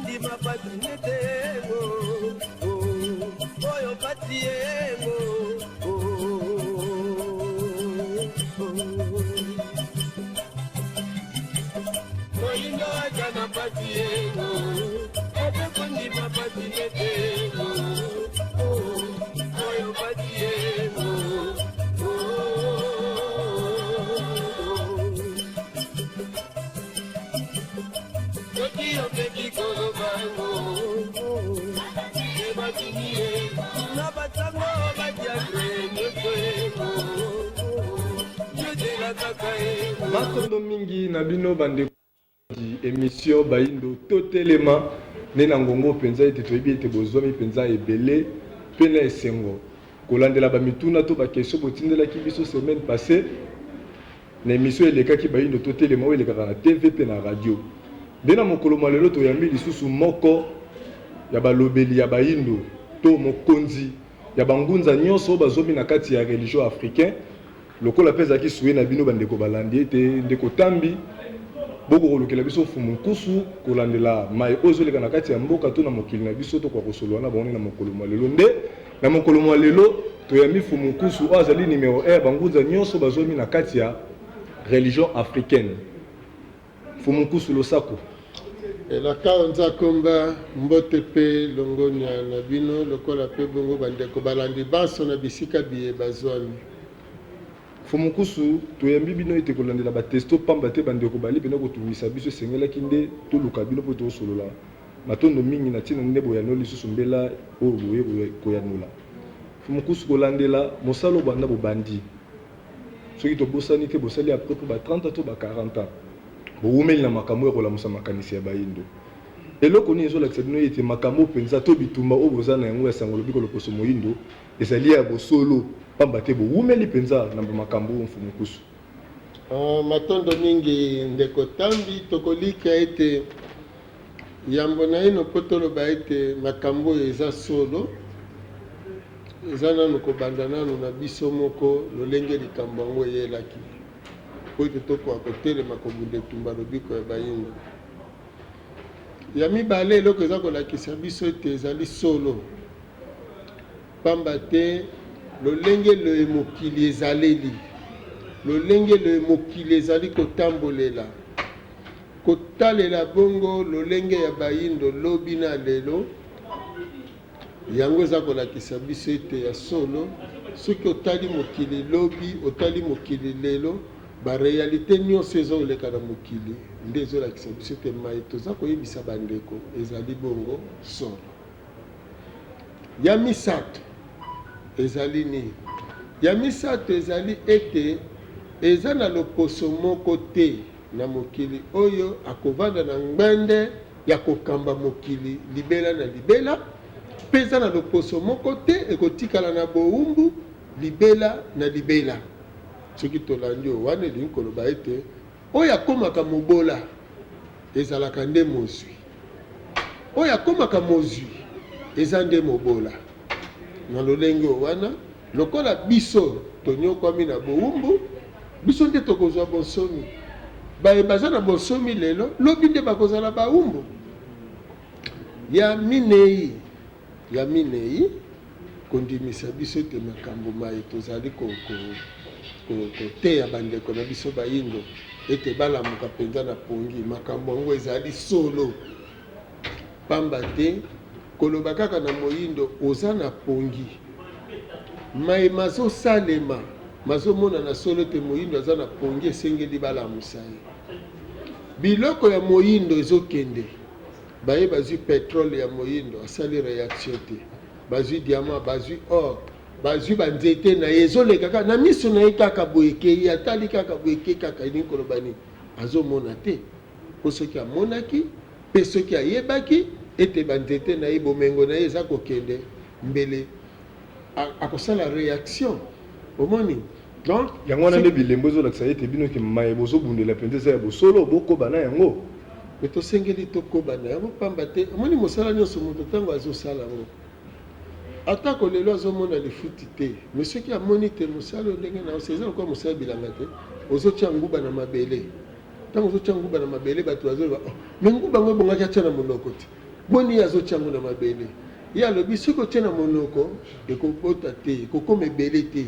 kondima pasi nete oh, oh, oyo pasi yengo oh, oh, oh. Moyindo aza na pasi yengo ete kondima pasi nete oh, oh, oyo pasi yengo oh, oh, oh. Soki omeki koloba yango ebatini ye na basango badiatre nyonso yengo yozela kaka ye. Matondo mingi na bino bandeko emission Bayindo Totelema nde na ngongo mpenza ete toyebi ete bozwami mpenza ebele mpe na esengo kolandela ba mituna to ba question botindelaki biso semaine passee na emission elekaki Bayindo Totelema oyo elekaka na TV mpe na radio. Nde na mokolo mwa lelo toyambi lisusu moko ya balobeli ya Bayindo to mokonzi ya bangunza nyonso oyo bazwami na kati ya religion africain. Lokola mpe ezalaki souhait na bino bandeko balandi ete ndeko Tambi boko kolukela biso Mfumu Nkusu kolandela maye oyo ezoleka na kati ya mboka to na mokili na biso, tokoka kosolola na bango nde na mokolo mwa lelo. Nde na mokolo mwa lelo toyambi Mfumu Nkusu oyo azali numero 1 ya bangunza nyonso bazwami na kati ya religion africaine. Mfumu Nkusu, losako. Elaka Nzakomba, mbote mpe longonya na bino lokola mpe bongo bandeko balandi banso na bisika biye bazwami. Mfumu Nkusu, toyambi bino ete kolandela ba testo pamba te bandeko bali pena kotungisa biso, esengelaki nde toluka bino mpo tosolola. Matondo mingi na tina nde boyanoli lisusu mbela oyo boye koyanola. Mfumu Nkusu, kolandela mosala oyo banda bobandi, soki tobosani te bosali à peu près ba 30 ans to ba 40 ans. Bowumeli na makambo ya kolamusa makanisi ya bayindo. Eloko nini ezolakisa bino ete makambo mpenza to bitumba oyo boza na yango ya sango lobiko loposo moyindo ezali ya bosolo, pamba te bowumeli mpenza na makambo oyo, Mfumu Nkusu? Matondo mingi ndeko Tambi. Tokolikya ete yambo naino mpo toloba ete makambo oyo eza solo, eza nanu kobanda nanu na biso moko lolenge likambo yango eyelaki mpo ete tokoka kotelema kobunda etumba lobiko ya bayindo. Ya mibale, eloko eza kolakisa biso ete ezali solo, pamba te lolenge loye mokili ezaleli, lolenge loye mokili ezali kotambolela, kotalela bongo lolenge ya bayindo lobi na lelo, yango eza kolakisa biso ete ya solo, soki otali mokili lobi, otali mokili lelo, ba realite nyonso ezoleka na mokili nde ezolakisa biso ete maye toza koyebisa bandeko ezali bongo solo. Ya misato ezali nini? Ya misato ezali ete eza na loposo moko te na mokili oyo akovanda na ngbende ya kokamba mokili libela na libela, mpe eza na loposo moko te ekotikala na bowumbu libela na libela. Soki tolandi oyo wana, elingi koloba ete oyo akomaka mobola ezalaka nde mozwi, oyo akomaka mozwi eza nde mobola. Na lolenge oyo wana, lokola biso tonyokwami na bowumbu, biso nde tokozwa bonsomi. Baye baza na bonsomi lelo, lobi nde bakozala bawumbu. Ya minei, ya minei, kondimisa biso ete makambo maye tozali koteya bandeko na biso bayindo ete balamuka mpenza na pongi, makambo yango ezali solo. Pamba te koloba kaka na moyindo oza na pongi, maye mazosalema mazomonana solo ete moyindo aza na pongi, esengeli balamusa ye. Biloko ya moyindo ezokende, baye bazwi petrole ya moyindo asali reaction te, bazwi diamant, bazwi or, bazwi ba nzete na ye ezoleka kaka na miso na ye kaka boye ekei, atali kaka boye ekei kaka, elingi koloba nini? Azomona te, po soki amonaki Mpe soki ayebaki ete banzete na ye, bomengo na ye eza kokende, mbele akosala reaction. Omoni? Donc, yango wana nde bilembo ezolakisa ete bino ke maye bozobundela mpenza eza ya bosolo, bokoba na yango. Me tosengeli tokoba na yango, pamba te omoni mosala nyonso moto ntango azosala yango, atako lelo azomona lifuti te, me soki amoni te mosala oyo ndenge na eza lokola mosala bilanga te, ozotia nguba na mabele. Ntango ozotia nguba na mabele, bato bazoloba, oh, me nguba yango ebongaki atia na monoko te. Boni ye azotia yango na mabele? Ye alobi soki otie na monoko ekobota te, ekokoma ebele te.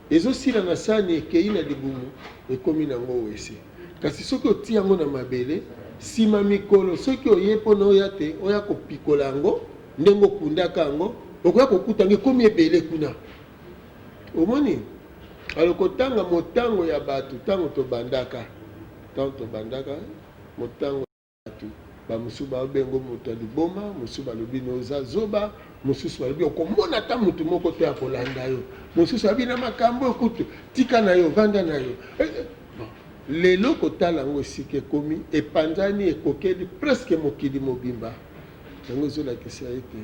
Ezosila na sani ekeyi na libumu ekomi nango wese. Kasi soki otie yango na mabele, sima mikolo soki oye pona oya te oya kopikola yango ndenge okundaka yango, okoya kokuta yango ekomi ebele kuna. Omoni? Alors kotanga motango ya bato tango tobandaka, tango tobandaka motango Batu ba mosusu bao bengo moto ya liboma, mosusu balobi no oza zoba, mosusu balobi okomona ata moto moko te akolanda yo, mosusu alobi na makambo oyo kutu tika na yo, vanda na yo. Bon, lelo kotala yango esika ekomi, epanzani, ekokeli presque mokili mobimba, yango ezolakisa ete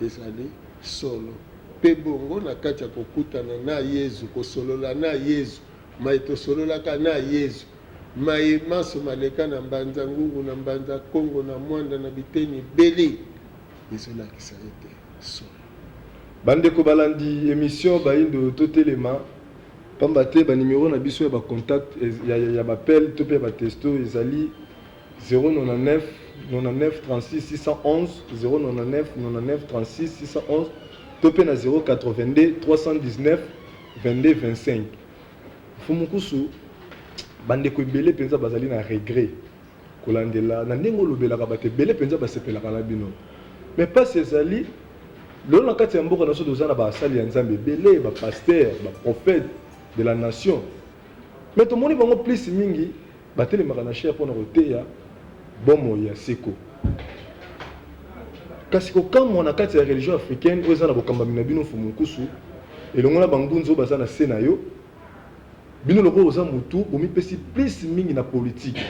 ezali solo. Pe bongo na kati ya kokutana na Yezu, kosolola na Yezu, maye tosololaka na Yezu, Maye manso maleka na Mbanza Ngungu, na Mbanza Kongo, na Mwanda, na biteni ebele ezolakisa ete solo. Bandeko balandi emission Bayindo totelema pamba te ba numero na biso ya ba contact ya ba appel to pe ya ba testo ezali 099 99 36 611 099 99 36 611 to pe na 082 319 22 25. Mfumu Nkusu, bandeko ebele penza bazali na regret kolandela na ndenge olobelaka bato ebele penza basepelaka na bino. Mais pasi ezali lelo na kati ya mboka na biso toza na basali ya Nzambe ebele, ba pasteurs, ba prophètes de la nation. Mais tomoni bango plus mingi batelemaka na chaire pona koteya bomoi ya seko. Kasi kokamwa na kati ya religion africaine oyo eza na bokambami na bino Mfumu Nkusu elongo na ba ngunza oyo baza na se na yo, bino lokola oza mutu bomipesi plus mingi na politique.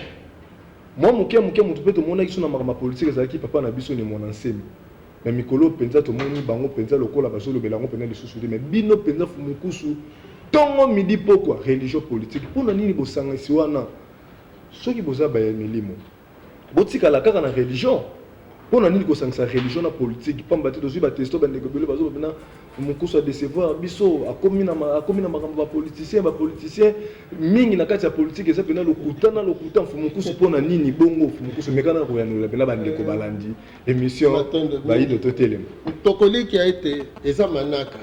Mwa moke moke mutu pe tomonaki so na makambo ya politique ezalaki papa na biso Ne Muana Nsemi. Mais mikolo oyo penza tomoni bango penza lokola bazolobela yango penza lisusu te. Mais bino penza Mfumu Nkusu tongo midi pokwa religion politique pona nini bosangisi wana soki boza baye milimo? Botikala kaka na religion. Pona nini kosangisa religion na politique? Pamba te tozui ba testo ba ndeko ebele bazo loba Mukusu a decevoir biso, akomi na akomi na makambo ba politiciens, ba politiciens mingi na kati ya politique eza pena lokuta na lokuta. Mfumu Nkusu pona nini bongo? Mfumu Nkusu meka na koyanola pena ba ndeko balandi emission Bayindo totelema. Tokolikia ete eza manaka.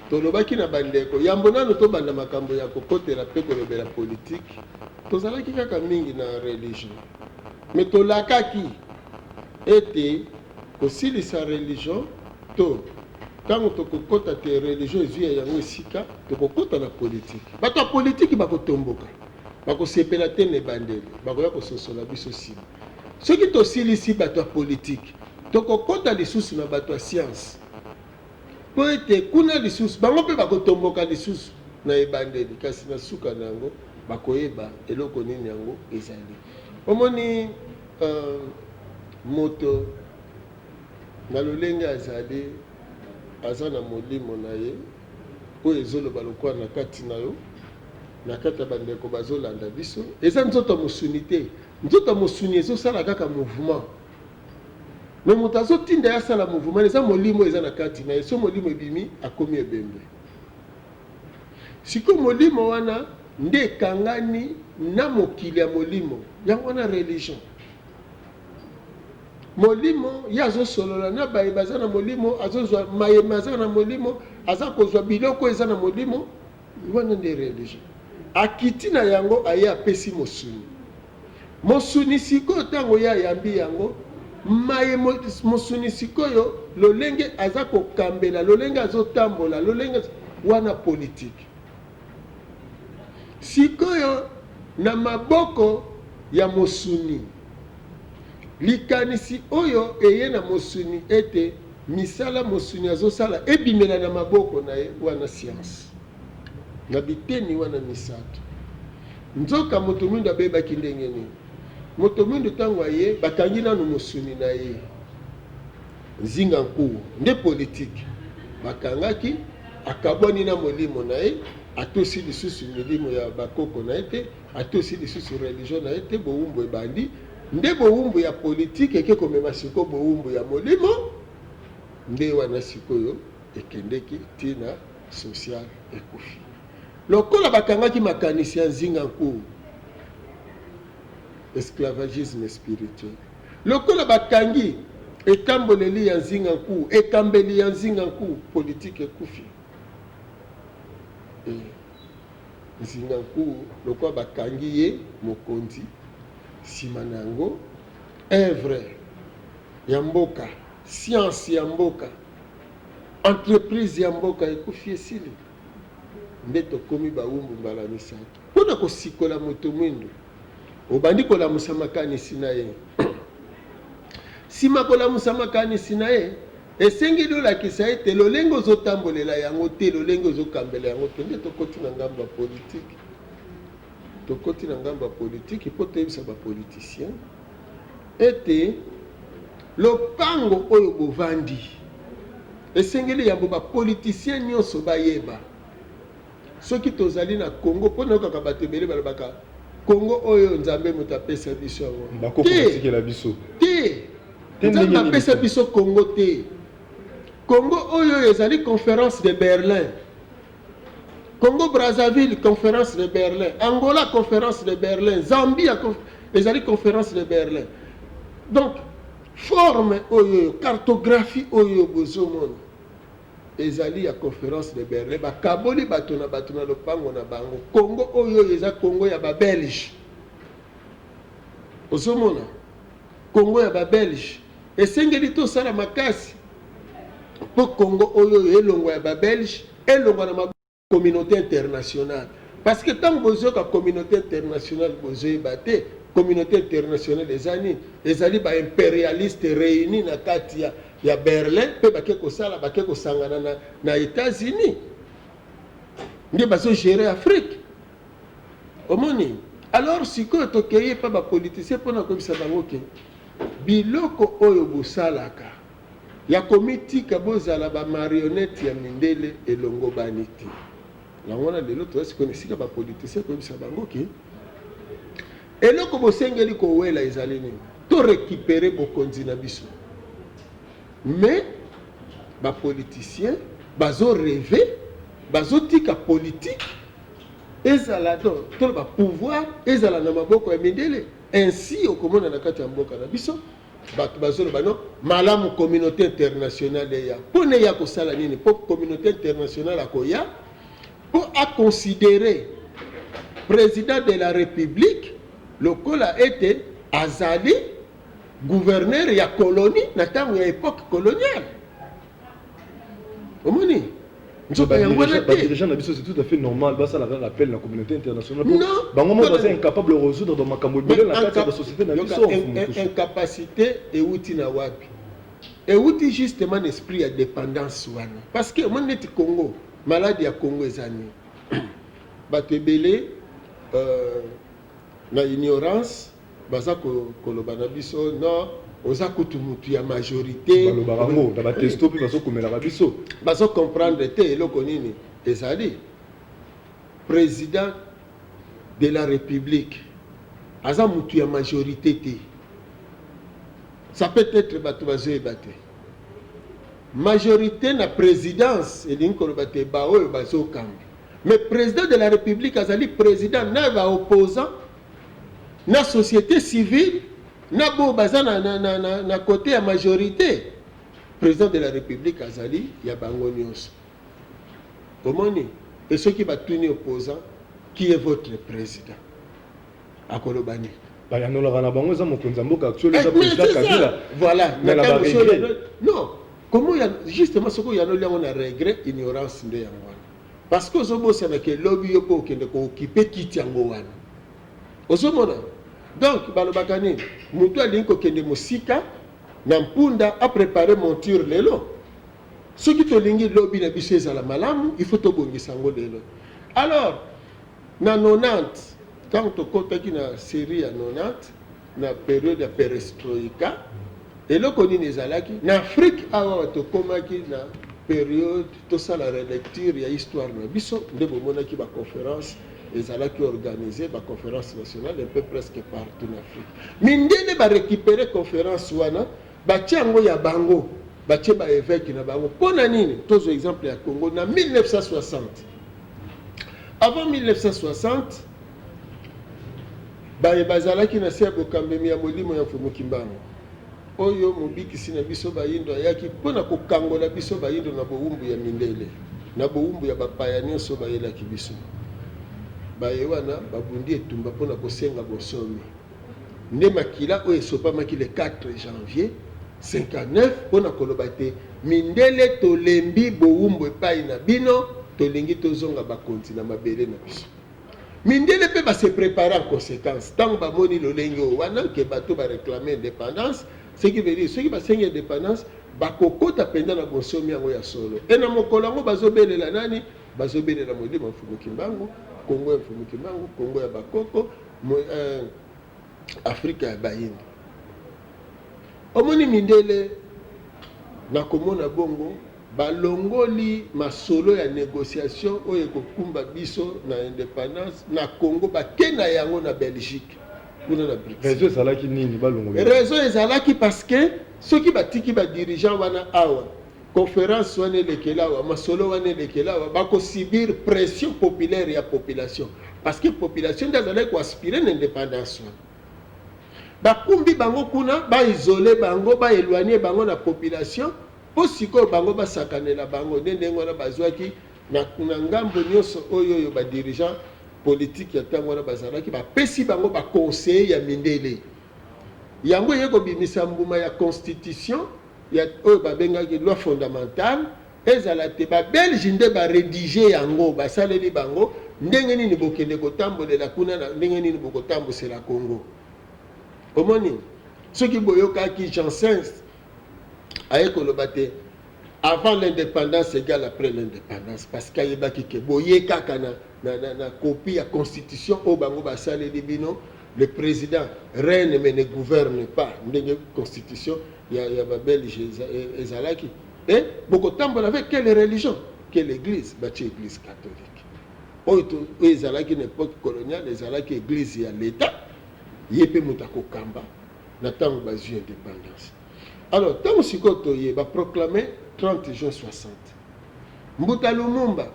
Tolobaki na bandeko yambo nanu tobanda makambo ya kokotela pe kolobela politique. Tozalaki kaka mingi na religion mais tolakaki ete kosilisa religion to tango tokokota te religion ezui ya yango esika tokokota na politique. Bato ya politique bakotomboka, bakosepela te na ebandeli, bakoya kososola biso sima. Soki tosilisi bato ya politique, tokokota lisusu na bato ya science. Mpo ete kuna lisusu, bango mpe bakotomboka lisusu na ebandeli, kasi na suka na yango, bakoyeba eloko nini yango ezali. Omoni, uh, moto na lolenge azali, aza na molimo na ye oyo ezoloba lokola na kati na yo, na kati ya bandeko bazolanda biso. Eza nzoto ya mosuni te. Nzoto ya mosuni ezosala kaka mouvement. Mais moto azo tinda ye asala mouvement eza molimo eza na kati naye soki molimo ebimi akomi ebembe sikoyo molimo wana nde ekangani na mokili ya molimo yango wana religion molimo ye azosolola na baye baza na molimo azozwa mayeme aza na molimo aza kozwa biloko eza na molimo wana nde religion akiti na yango aye apesi mosuni Mosuni sikoyo ntango ye ayambi yango, maye mosuni sikoyo lolenge aza kokambela, lolenge azotambola, lolenge wana politiki. Sikoyo na maboko ya mosuni, likanisi oyo eye na mosuni ete misala mosuni azosala ebimela na maboko na ye, wana science. Na biteni wana misato. Nzoka moto mwindu abebaki ndenge nini? Moto mwindu tango aye, bakangi nanu mosuni na ye. Nzinga Nkuwu nde politique. Bakangaki, akabwani na molimo na ye, atosi lisusu milimo ya bakoko na ye te, atosi lisusu religion na ye te, bowumbu ebandi. Nde bowumbu ya politique eke komema sikoyo bowumbu ya molimo, nde wana sikoyo ekendeki ti na social ekufi. Lokola bakangaki makanisi ya Nzinga Nkuwu, esclavagisme spirituel. Lokola bakangi etamboleli ya Nzinga Nkuwu, ekambeli ya Nzinga Nkuwu, politique ekufi. Eh, Nzinga Nkuwu lokola bakangi ye mokonzi, sima na yango œuvre ya mboka, science ya mboka, entreprise ya mboka ekufi, esili. Nde tokomi bawumbu mbala misato. Mpo na kosikola moto mwindo, obandi kolamusa makanisi na ye. Sima kolamusa makanisi na ye, esengeli olakisa ete lolenge ozotambolela yango te, lolenge ozokambela yango te. Nde tokoti na ngambo ya politiki. Tokoti na ngambo ya politiki mpo toyebisa ba politiciens ete lopango oyo bovandi, esengeli yambo ba politiciens nyonso bayeba soki tozali na Congo. Mpo nayokaka bato ebele balobaka Congo oyo Nzambe moto apesa biso yango. Bakoko batikela biso. Te, Nzambe apesa biso Congo te. Congo oyo ezali conférence de Berlin. Congo Brazzaville, conférence de Berlin. Angola, conférence de Berlin. Zambie, ezali conférence de Berlin. Donc forme oyo, cartographie oyo bozomona ezali ya conférence de Berlin. Bakaboli bato na bato na lopango na bango. Congo oyo eza Congo ya babelge. Ozomona Congo ya babelge, esengeli tosala makasi mpo Congo oyo elongwa ya babelge, elongwa na communauté internationale. Parce que ntango bozoyoka communauté internationale, bozoyeba te communauté internationale eza nini. Ezali baimpérialiste réunis na kati ya Berlin, mpe bake kosala, bake kosangana na États-Unis, nde bazogérer Afrique. Omoni, alors sikoyo tokei epa bapoliticien mpona koyebisa bango ke biloko oyo bosalaka ya komitika bozala bamarionnette ya mindele elongobani te. Yango wana lelo toza sikoyo na esika bapoliticien koyebisa bango ke eloko bosengeli kowela ezali nini? To récupérer bokonzi na biso. Mais bapoliticien bazorêver, bazotika politique ezala to bapouvoir ezala na maboko ya mindele. Ainsi okomona na kati ya mboka na biso bato bazoloba no malamu communauté internationale eya. Mpo na eya kosala nini? Mpo communauté internationale akoya mpo aconsidérer président de la République lokola ete azali gouverneur ya colonie na ntango ya époque coloniale. Omoni, nzoka yango wana te. Badirigeant na biso, c'est tout à fait normal basalaka rappel na communauté internationale. Non. Bango moko baza incapable de résoudre bamakambo ebele na kati ya basociété na biso. Incapacité euti na wapi? Euti justement na esprit ya dépendance wana. Parce que omoni neti Congo, maladi ya Congo eza nini? Bato ebele na ignorance baza koloba na biso: non, oza kutu mutu ya majorité. Balobaka yango na batesto mpe bazokomelaka biso. Bazocomprendre te eloko nini ezali président de la République. Aza mutu ya majorité te. Ça peut être bato bazoyeba te, majorité na présidence elingi koloba te baoyo bazokamba. Mais président de la République azali président na baopposant, na société civile, na bo baza na côté ya majorité. Président de la République azali ya bango nyonso. Omoni, e soki batuni opposant: "Qui est votre président?", akoloba nini? Bayanolaka na bango: eza mokonzi ya mboka actuel, eza président Kabila. Voilà. Non, comment? Justement, soki oyanoli yango na regret, ignorance nde yango wana. Parce que ozobosanaka elobi yo mpo okende kooccuper kiti yango wana. Ozomona, donc balobaka nini? Motu alingi kokende mosika na mpunda, aprépare monture lelo. Soki tolingi lobi na biso ezala malamu, il faut tobongisa yango lelo. Alors na 90, ntango tokɔtaki na série ya 90, na période ya perestroïka, eloko nini ezalaki na Afrique awa? Tokomaki na période tosala relecture ya histoire na biso. Nde bomonaki baconférence ezalaki organisé, baconférence nationale un peu presque partout na Afrique. Mindele barécupéré conférence wana, batie yango ya bango, batie baévêque na bango. Mpo na nini? Tozwa exemple ya Congo na 1960. Avant 1960, baye bazalaki na se ya bokambemi ya molimo ya Mfumu Kimbangu. Oyo mobikisi na biso bayindo ayaki mpo na kokangola biso bayindo na bowumbu ya mindele, na bowumbu ya bapaya nionso bayelaki biso. Baye wana babundi etumba mpo na kosenga bonsomi. Nde makila oyo esopamaki le 4 janvier 59 mpo na koloba te mindele tolembi bowumbu epayi na bino, tolingi tozonga bakonzi na mabele na biso. Mindele pe ba se preparer en consequence tango ba moni lolenge oyo wana que bato ba reclamer independance, ce qui veut dire soki ba sengi independance ba kokota penza na bonsomi yango ya solo. Et na mokolo yango bazo belela nani? Bazo belela molimo ya Mfumu Kimbangu, Kongo ya Mfumu Kimbangu, Kongo ya ba koko, Afrika ya bayindo. Omoni mindele na komona bongo Balongoli masolo ya negociation oyo ekokumba biso na independance na Congo bake na yango na Belgique kuna na Bruxelles. Raison ezalaki nini balongola yango? Raison ezalaki parce que soki batiki ba dirigeants wana awa, conference wana elekela awa, masolo wana elekela awa, bako subir pression populaire ya population parce que population nde azalaki ko aspirer na independance wana. Bakumbi bango kuna, ba isoler bango, ba eloigner bango na population. Mpo sikoyo bango basakanela bango nde ndenge wana bazwaki na, na ngambo nyonso oyo oyo ba dirigeants politiques ya ntango wana bazalaki, bapesi bango ba conseillers ya mindele. Yango eye kobimisa mbuma ya constitution ya oyo babengaki loi fondamentale, ezala te ba belges nde ba rediger yango, basaleli bango ndenge nini bokende kotambolela kuna na ndenge nini bokotambusela Congo. Omoni soki boyokaki Janssens aye koloba te avant l'independance égale après l'independance parce que ayebaki ke boye kaka na, na, na, na copie ya constitution oyo bango basaleli bino le président règne mais ne gouverne pas ndenge constitution ya, ya babelge ezalaki e bokotambola avec quelle religion quelle église batie église catholique oyo oyo ezalaki na époque coloniale ezalaki église ya l'état ye mpe moto akokamba na tango bazui independance. Alors tango sikoyo toye ba proclamer 30 juin 60. Mbuta Lumumba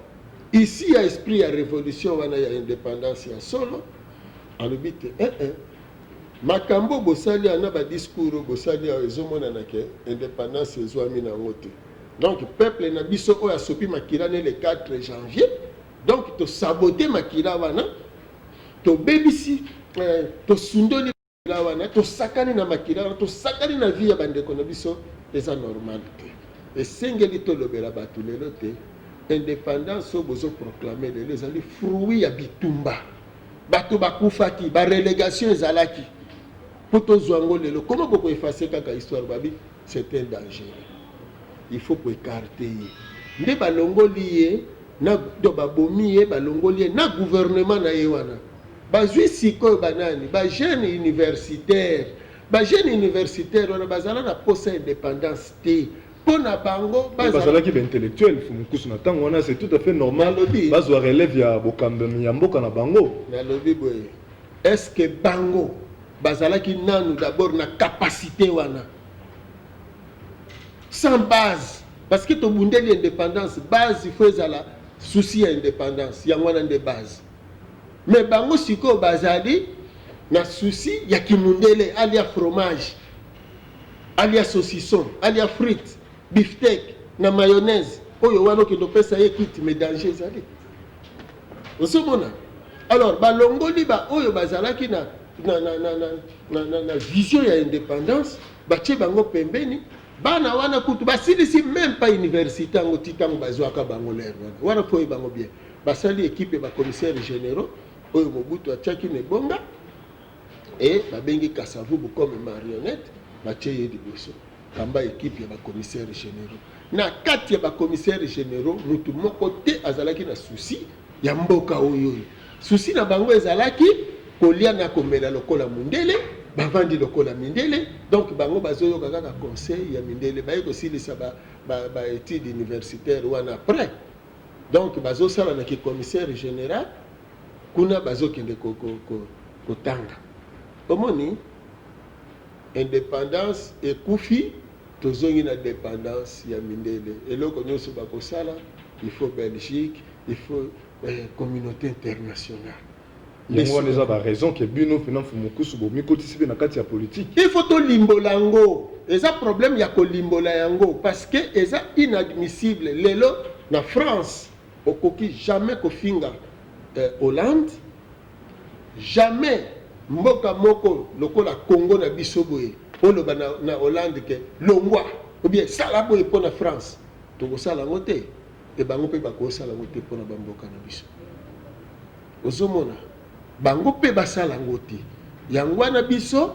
ici ya esprit ya revolution wana ya independance ya solo alobi te eh eh makambo bosali awa na ba discours oyo bosali awa ezomonana ke independance ezwami na yango te. Donc peuple na biso oyo asopi makila ne le 4 janvier donc to saboter makila wana tobebisi eh, tosundoli makila wana, tosakani na makila wana, tosakani na vie ya bandeko na biso, eza normal te. Esengeli tolobela bato lelo te independance oyo bozo proclamer lelo ezali fruit ya bitumba. Bato bakufaki, ba relegation ezalaki mpo tozwa yango lelo. Comment boko effacer kaka histoire? Babi c'est un dangereux, il faut ko ecarter ye. Nde balongoli ye na donc babomi ye, balongoli ye na gouvernement na ye wana. Bazui sikoyo ba nani? Ba jeunes universitaires. Ba jeunes universitaires wana bazala na posa ya independance te. Po na bango bazala Bazalaki ba intellectuels Mfumu Nkusu na tango wana, c'est tout à fait normal Nalobi bazua relève ya bokambami ya mboka na bango. Nalobi boye, est-ce que bango bazalaki nanu d'abord na capacite wana? Sans base, parce que tobundeli independance, base il faut ezala souci ya independance, yango wana nde base. Mais bango sikoyo bazali na souci ya kimundele, alia fromage, alia saucisson, alia frite, bifteck na mayonnaise, oyo wana okende opesa ye kiti mais danger ezali. Ozomona? Alors balongoli ba oyo bazalaki na na, na, na, na, na, na, na vision ya independance, batie bango pembeni. Bana wana kutu basilisi meme pas universite yango ti tango bazwaka bango l'heure wana. Wana faut oyeba yango bien. Basali equipe ya ba commissaires generaux oyo Mobutu atiaki na ebonga et babengi Kasavubu comme marionnette, batie ye liboso kamba equipe ya ba commissaires generaux. Na kati ya ba commissaires generaux mutu moko te azalaki na souci ya mboka oyo oyo. Souci na bango ezalaki kolia na komela lokola mundele, bavandi lokola mindele, donc bango bazoyoka kaka conseil ya mindele, baye kosilisa ba, ba, ba etudes universitaires wana après. Donc bazosala na ki commissaire general kuna bazokende ko, ko, ko, kotanga. Omoni independance ekufi, tozongi na dependance ya mindele. Eloko nyonso bakosala il faut Belgique, il faut eh, communauté internationale. Yango wana eza ba raison que bino pena Mfumu Nkusu bomikotisi pe na kati ya politique. Il faut tolimbola yango. Eza problème ya kolimbola yango parce que eza inadmissible. Lelo na France okoki jamais kofinga Hollande, jamais mboka moko lokola Congo na biso boye oloba na Hollande ke longwa ou bien sala boye mpo na France. Tokosala yango te e bango mpe bakosala yango te mpo na bamboka na biso. Ozomona bango mpe basala yango te. Yango wana biso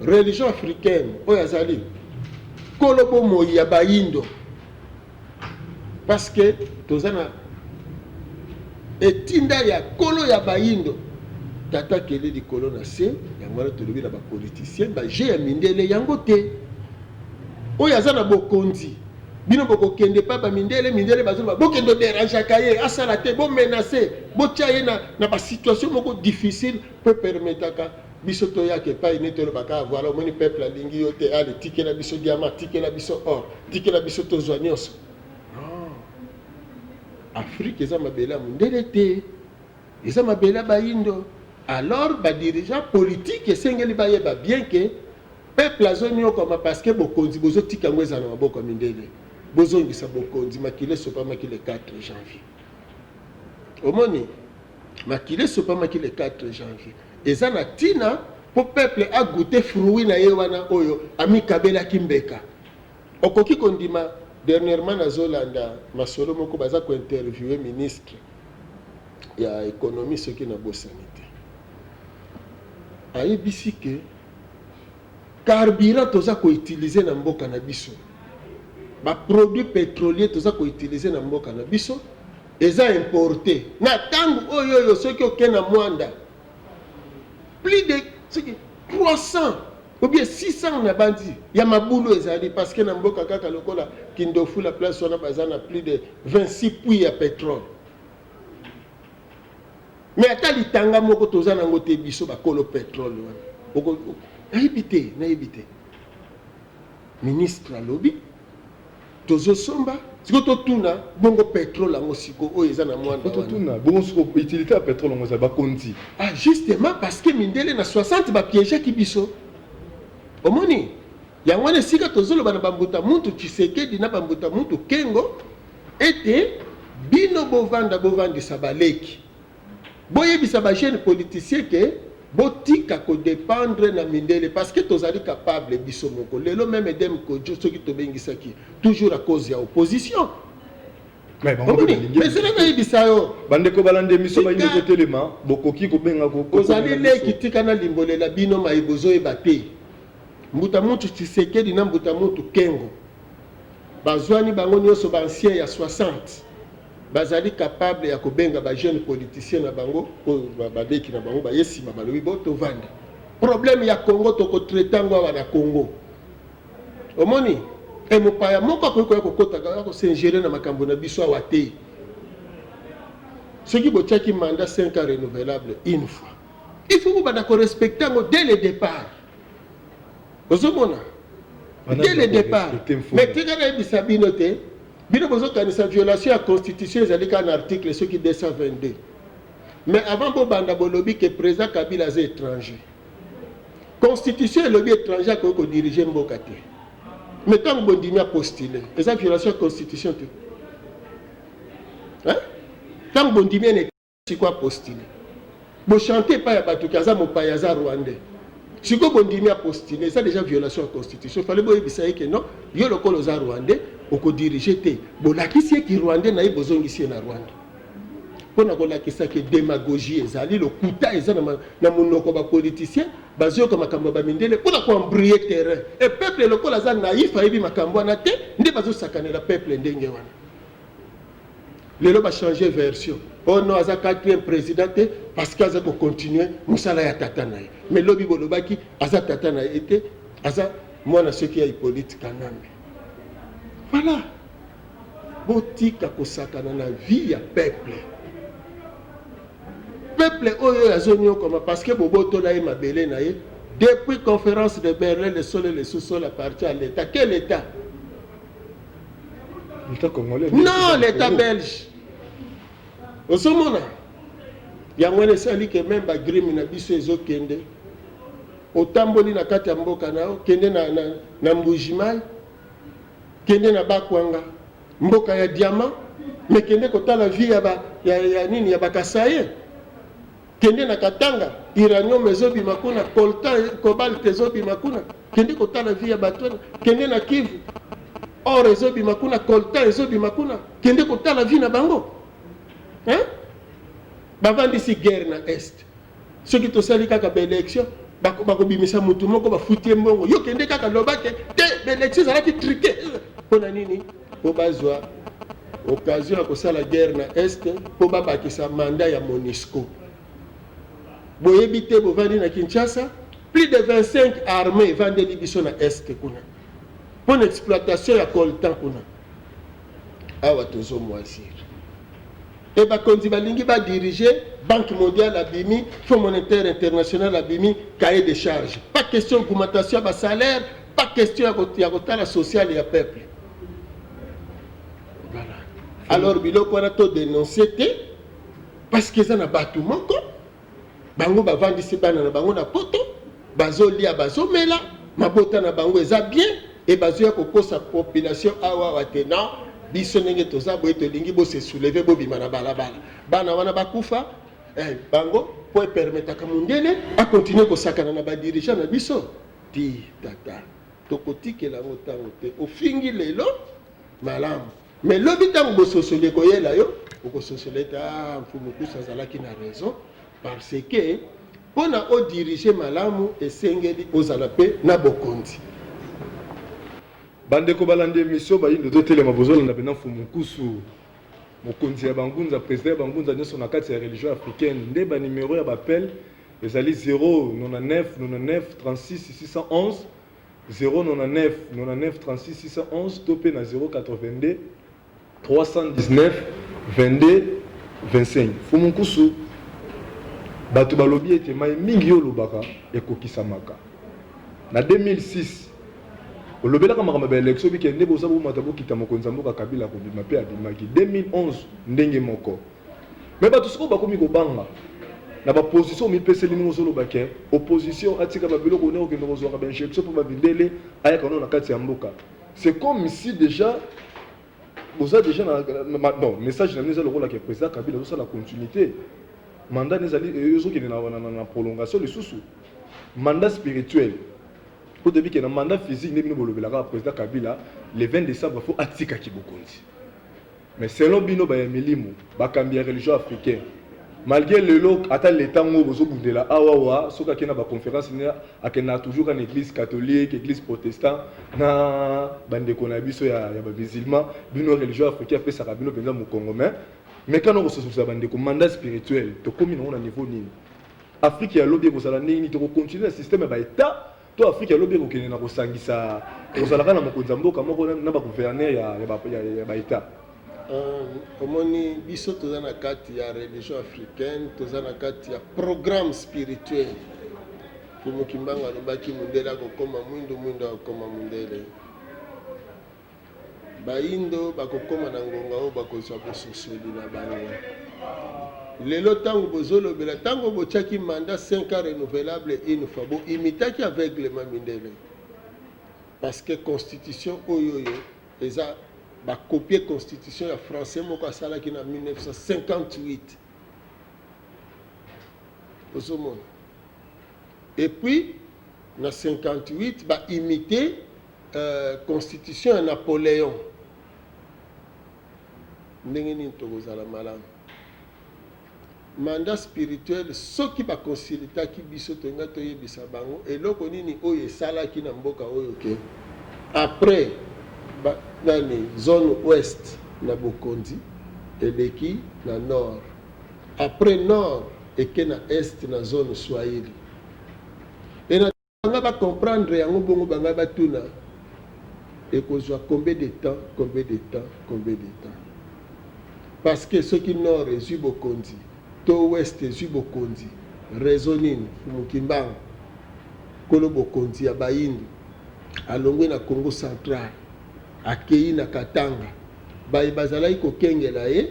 religion africaine oyo azali kolo bomoi ya bayindo, parce que toza na etinda ya kolo ya bayindo tata kele likolo na se. Yango wana tolobi na bapoliticien baje ya mindele yango te. Oyo aza na bokonzi, bino bokokende pa bamindele, mindele bazoloba bokende oderangeaka ye asala te, bomenace, botya ye na basituation moko difficile mpo permetaka biso toyaka epai ne tolobaka voilà, omoni peuple alingi yo te, ale tikela biso diamant, tikela biso or, tikela biso tozwa nyonso. Non, Afrique eza mabele ya mondele te, eza mabele ya bayindo. Alors badirigeant politique esengeli bayeba bien ke peuple azonyokama parce que bokonzi bozotika yango eza na maboko ya mindele. Bozongisa bokonzi. Makila esopamaki le 4 janvier, omoni makila esopamaki le 4 janvier eza na ntina mpo peuple agoûte fruit na ye wana oyo amikabelaki mbeka. Okoki kondima, dernièrement nazolanda masolo moko, baza kointerviewe ministre ya économie, soki nabosani te, ayebisi ke carburant toza koutilize na mboka na biso, baproduit pétrolier toza koutilize na mboka na biso eza importé. Na ntango oyo oyo soki oke na Mwanda, plus de soki 300 ou bien 600 na bandi ya mabulu ezali, parce que na mboka kaka lokola Kindofula, place wana baza na plus de 26 puits ya pétrole, mais ata litanga moko toza nango te. Biso bakolo pétrole wana, nayebi te, nayebi te. Ministre alobi tozosomba. Siko totuna bongo, pétrole yango siko oyo eza na Mwanda? Totuna bongo siko, utilité ya pétrole yango ezali bakonzi? Ah, justement, parce que mindele na 60 bapiégeaki biso. Omoni yango wana esika tozoloba na bambuta muntu Tshisekedi na bambuta muntu Kengo ete bino bovanda, bovandisa baleki, boyebisa bajeune politicien ke botika kodépendre na mindele, parce que tozali capable biso moko. Lelo même Edem Kojo, soki tobengisaki, toujours à cause ya opposition. Mais ezala nayebisa yo. Bandeko balanda émission Bayindo Totelema, bokoki kobenga. Ozali leki, tika nalimbolela bino maye bozoyeba te. Mbuta mutu Tshisekedi na mbuta mutu Kengo bazwani bango nyonso baancien ya 60, bazali capable ya kobenga bajeune politicien na bango oyo baleki na bango baye nsima. Balobi bo tovanda, problème ya Congo tokotraite yango awa na Congo. Omoni e mopaya moko akoki koya kokota kaka kos'ingérer na makambo na biso awa te. Soki botiaki mandat 5 ans renouvelable une fois, il faut bobanda korespecte yango dès le départ. Ozomona, dès le départ. Mais tika nayebisa bino te, bino bozokanisa violation ya constitution ezali kaka na article soki 222. Mais avant bobanda, bolobi ke président Kabila aza étranger. Constitution elobi étranger akoki kodirige mboka te. Mais ntango bondimi apostule, eza violation ya constitution te? Ntango bondimi ene sikoyo apostule, bochante epai ya bato ke aza mopaya, aza rwandais. Sikoyo bondimi apostule, eza déjà violation ya constitution. Fallait boyebisa ye ke non, yo lokola oza rwandais, okodirige te. Bolakisi ye ki rwandais na ye, bozongisi ye na Rwanda mpona kolakisa ke démagogie ezali lokuta, eza na monoko. Bapoliticien bazoyoka makambo ya bamindele mpona koembrouiller terrain e peuple lokola aza naïf, ayebi makambo wana te, nde bazosakanela peuple ndenge wana. Lelo bachange version: oh non, aza quatrième président te parce que aza kocontinue mosala ya tata na ye. Mais lobi bolobaki aza tata na ye te, aza mwana soki ya Hippolyte Kanambe. Voilà, botika kosakana na vie ya peuple. Peuple oyo azonyokama parce que bobotola ye mabele na ye. Depuis conférence de Berlin, le sol et le sous-sol appartient à l'État. Quel État? L'État congolais. Non, l'État belge. Ozomona yango wana esali ke même bagrime na biso ezokende. Otamboli na kati ya mboka na yo, kende na, na, na Mbujimayi, kende na Bakwanga, mboka ya diamant, mais kende kotala vie ya ba, ya, ya nini ya bakasaye. Kende na Katanga, uranium ezobima kuna, coltan, cobalt ezobima kuna. Kende kotala vie ya bato wana. Kende na Kivu, or ezobima kuna, coltan ezobima kuna. Kende kotala vie na bango. Hein? Bavandisi guerre na Est. Soki tosali kaka ba election, bakobimisa mutu moko bafuti ye mbongo. Yo kende kaka loba ke te ba election ezalaki truqué. Mpo na nini? Mpo bazwa occasion ya kosala guerre na Est mpo babakisa mandat ya MONUSCO. Boyebi te bovandi na Kinshasa, plus de 25 armées evandeli biso na Est kuna mpo na exploitation ya coltan kuna. Awa tozo moisir. Et bakonzi balingi ba diriger, Banque mondiale abimi, Fonds monétaire international abimi, cahier de charge. Pas question augmentation ya ba salaire, pas question ya kotala social ya peuple. Voilà. Alors biloko wana to dénoncer te parce que eza na bato moko bango bavandisi bana na bango na poto, bazolia bazomela, mabota na bango eza bien e bazoya kokosa population awa awa te non, biso ndenge toza boye tolingi bose soulever, bobima na balabala, bana wana bakufa eh, bango mpo epermetaka mondele akontinue kosakana na badirigeant na biso ti tata tokotikela yango ntango te. Ofingi lelo malamu, mais lobi ntango bososoli ekoyela yo, okososola ete ah, Mfumu Kusu azalaki na raison, parce que mpona odirige malamu esengeli ozala mpe na bokonzi. Bandeko balandi emission Bayindo totelema, bozolanda mpenza Mfumu Nkusu, mokonzi ya bangunza, président ya bangunza nyonso na kati ya religion africaine. Nde banimero ya baappel ezali 099 99 36 611, 099 99 36 611 to mpe na 082 319 22 25. Mfumu Nkusu, bato balobi ete mai mingi yo olobaka ekokisamaka. Na 2006 olobelaka makambo ya baélection, bike nde boza bomata bokita, mokonzi ya mboka Kabila akobima mpe abimaki. 2011 ndenge moko. Me bato sikoyo bakomi kobanga na baposition omipeseli ndenge ozoloba ke opposition atika babiloko ne okende kozwaka bainjection mpo bamindele ayaka no na kati ya mboka. C'est comme si déjà boza déjà na non message na bino eza lokola ke président Kabila azosala continuité mandat ne ezali ezokende na prolongation lisusu mandat spirituel, po toyebi ke na mandat physique nde bino bolobelaka président Kabila le 20 décembre fo atikaki bokonzi. Mais selon bino baya milimo, bakambi ya religion africaine, malgré lelo ata leta ngo bozobundela awawa, soki akende na baconférence ne akendaka toujours na église catholique, église protestant na bandeko na biso ya bamusulman, bino religion africaine apesaka bino mpenza mokongo. Mais kana kosososa bandeko, mandat spirituel tokómi nango na niveau nini? Afrique ya lobi ekozala ndenge nini? Tokocontinue na système ya baétat to Afrique ya lobi ekokende na kosangisa, kozalaka na mokonzi ya mboka moko na bagouverneur ya baétat? Omoni, biso toza na kati ya religion africaine, toza na kati ya programme spirituel. Mfumu Kimbangu alobaki mondele akokoma mwindu, mwindu akokoma mondele, bayindo bakokoma na ngonga oyo bakozwa bososoli na bango. Lelo ntango bozolobela, ntango botiaki mandat 5 ans renouvelable une fois, boimitaki aveuglement mindele, parce que constitution oyo oyo eza bakopie constitution ya français moko asalaki na 1958. Ozomona, et puis na 58 baimite constitution ya Napoléon. Ndenge nini tokozala malamu? Mandat spirituel, soki bakonsultaki biso, tolinga toyebisa bango eloko nini oyo esalaki na mboka oyo ke après ba, nani, zone ouest na bokonzi eleki na nord, après nord eke na est na zone swahili e na banga bacomprendre yango. Bongo banga batuna ekozwa combien de temps, combien de temps, combien de temps? Parce que soki nord ezwi bokonzi to ouest ezwi bokonzi, raison nini Mfumu Kimbangu, nkolo bokonzi ya bayindu, alongwe na Congo central akei na Katanga? Baye bazalaki kokengela ye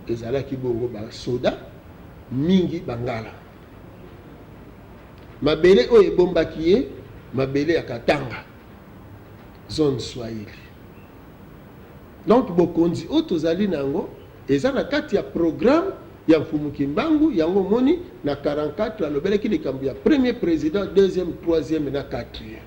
ezalaki bongo basoda mingi bangala. Mabele oyo ebombaki ye, mabele ya Katanga, zone Swahili. Donc bokonzi oyo tozali na yango eza na kati ya programme ya Mfumu Kimbangu, yango omoni na 44 alobelaki likambo ya premier president, deuxième, troisième na quatrième.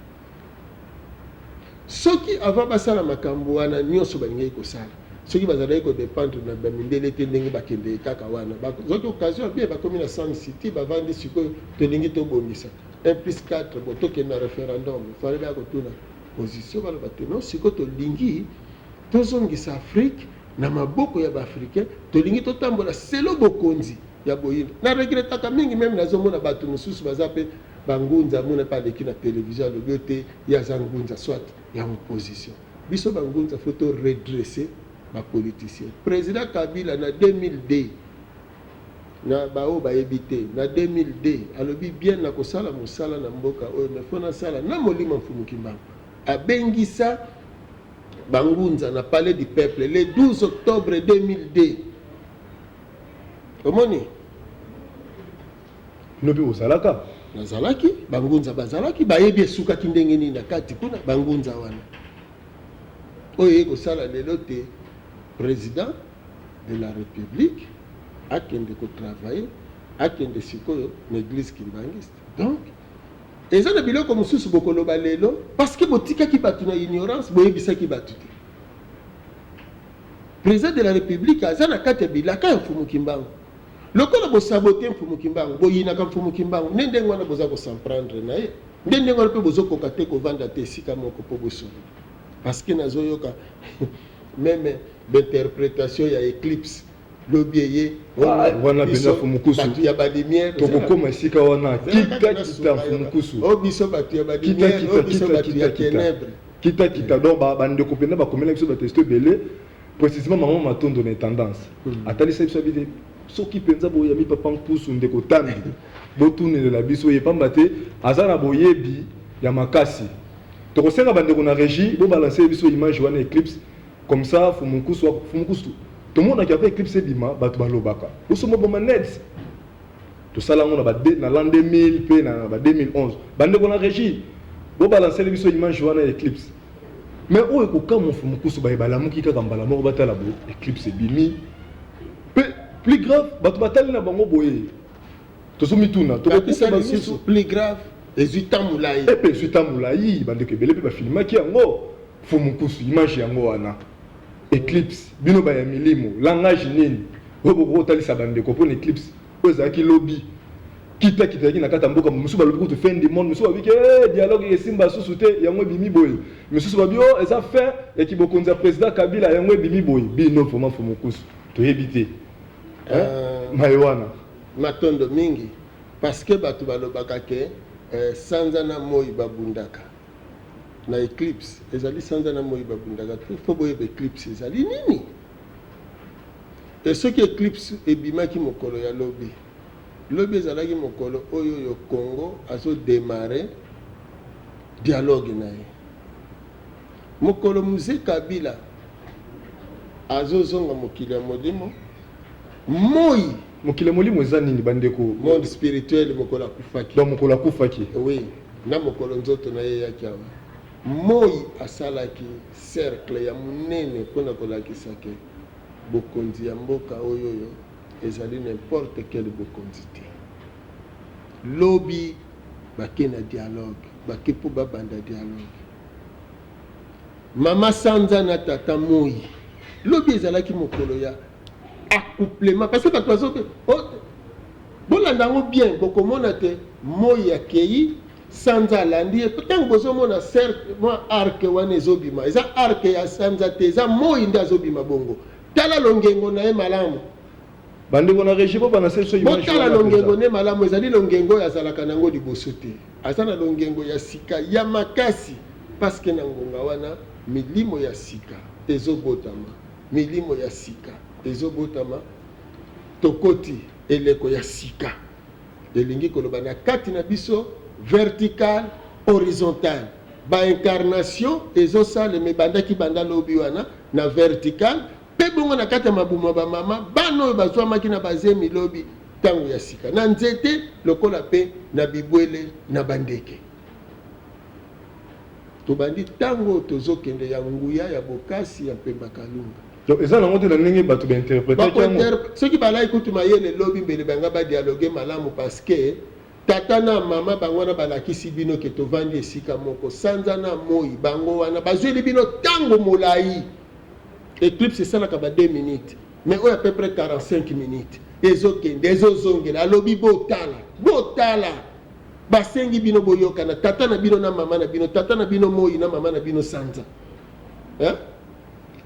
Soki avant basala makambo wana nionso balingaki kosala, soki bazalaki ko dependre na ba mindele te ndenge bakendeke kaka wana, bazwaki occasion ya bien, bakomi na Sun City, bavandi sikoyo tolingi tobongisa un plus quatre, bon tokende na referendum, il fallait baya kotuna position, baloba te non sikoyo tolingi tozongisa Afrique na maboko ya ba Africains, tolingi totambola selo bokonzi ya boyindo. Na regrettaka mingi meme nazomona batu mosusu baza pe Ba ngunza amona pe aleki na television alobi yo te ye aza ngunza soit ya opposition. Biso ba ngunza faut to redresser ba politiciens. President Kabila na 2002 na ba oyo bayebi te na 2002 alobi bien nakosala mosala na mboka oyo mais faut nasala na molimo ya Mfumu Kimbangu. Abengisa ba ngunza na palais du peuple le 12 octobre 2002. Omoni? Bino pe bozalaka? Nazalaki, ba ngunza bazalaki, bayebi esukaki ndenge nini na kati kuna, ba ngunza wana. Oyo eye kosala lelo te president de la republique akende ko travailler, akende sikoyo na eglise kimbanguiste. Donc eza na biloko mosusu bokoloba lelo parce que botikaki bato na ignorance, boyebisaki bato te. President de la republique aza na kati ya bilaka ya Mfumu Kimbangu. Lokola bo saboter Mfumu Kimbangu, bo yinaka Mfumu Kimbangu, nde ndenge wana boza ko s'en prendre na ye. Nde ndenge wana pe bozo koka te ko vanda te esika moko po bo solola. Parce que nazo yoka meme b'interpretation ya eclipse lobi eye ah, wana penza Mfumu Kusu. Batu ya ba lumière. Toko koma esika wana. Kita kita Mfumu Kusu. Oh biso batu ya ba lumière, oh biso batu ya ténèbres. Kita kita donc ba ndeko penza ba komela biso ba testo ebele. Precisement maman Matondo na intendance atalisa biso abi te soki penza boyambi papa Nkusu ndeko Tambi botunelela biso ye pamba te aza na boyebi ya makasi. Tokosenga ba ndeko na regie bo balancer biso image wana eclipse comme ça Mfumu Nkusu Mfumu Nkusu tomonaki avant eclipse ebima batu balobaka bosomba ba manettes tosala yango na ba na l'an 2000 pe na ba 2011 ba ndeko na regie bo balancer biso image wana ya eclipse. Mais oyo kokamwa Mfumu Kusu baye balamuki kaka mbala moko batala boye eclipse ebimi pe plus grave bato batali na bango boye tozomituna tokokufa lisusu plus grave ezwi temps molayi epe ezwi temps molayi bandeko ebele pe bafilmaki yango Mfumu Kusu image yango wana eclipse bino baya milimo langage nini oyo bokoki kotalisa bandeko mpo na eclipse oyo ezalaki lobi kita kita ezalaki na kati ya mboka mosusu balobi kutu fin du monde mosusu balobi ke eh, dialogue esimba susu te yango ebimi boye misusu babi oh eza fin ya kibokonzi ya président Kabila yango ebimi boye bino vraiment Mfumu Kusu toyebi te euh, maye wana matondo mingi parce que bato balobaka ke eh, sanza na moi babundaka na eclipse ezali sanza na moi babundaka te fo boyeba eclipse ezali nini Et soki eclipse ebimaki mokolo ya lobi? Lobi ezalaki mokolo oyo oyo Congo azo demarrer dialogue na ye. Mokolo Mzee Kabila azo zonga mokili ya molimo, moyi. Mokili ya molimo eza nini ba ndeko? Monde spirituel mokolo akufaki. Donc mokolo akufaki. Oui, na mokolo nzoto na ye eyaki awa. Moyi asalaki cercle ya munene pona kolakisa ke Bokonzi ya mboka oyoyo ezali n'importe quel bokonzi te. Lobi bake na dialogue, bake po babanda dialogue. Mama Sanza na tata Moyi, lobi ezalaki mokolo ya accouplement parce que bato bazo oh, bolanda yango bien, bokomona te Moyi akeyi Sanza alandi ye tango bozomona cercle mwa arc wana ezobima eza arc ya sanza te eza moi nde azobima bongo tala longengo na ye malamu. Bandeko na regie bo balancer biso image Botala longengo ne malamu ezali longengo oyo azalaka na yango liboso te aza na longengo ya sika ya makasi parce que na ngonga wana milimo ya sika ezobotama milimo ya sika ezobotama tokoti eleko ya sika. Elingi koloba na kati na biso vertical, horizontal. Ba incarnation ezo salema ebandaki banda lobi wana na vertical pe bongo na kati ya mabumu ya ba mama bana oyo bazuamaki na ba zemi lobi. ntango ya sika na nzete lokola mpe na bibwele na bandeke. Tobandi ntango oyo tozokende ya nguya ya bokasi ya Mpemba Kalunga. Donc eza nango te na ndenge bato ba interpretaki yango. Soki balaki kutu mayele lobi mbele banga ba dialoguer malamu parce que tata na mama bango wana balakisi bino ke tovandi esika moko sanza na moi bango wana bazweli bino ntango molai. Eclipse esalaka ba 2 minutes mais oyo à peu près 45 minutes ezokende ezozongela, alobi botala botala. Basengi bino boyokana tata na bino na mama na bino, tata na bino moi na mama na bino sanza. Hein?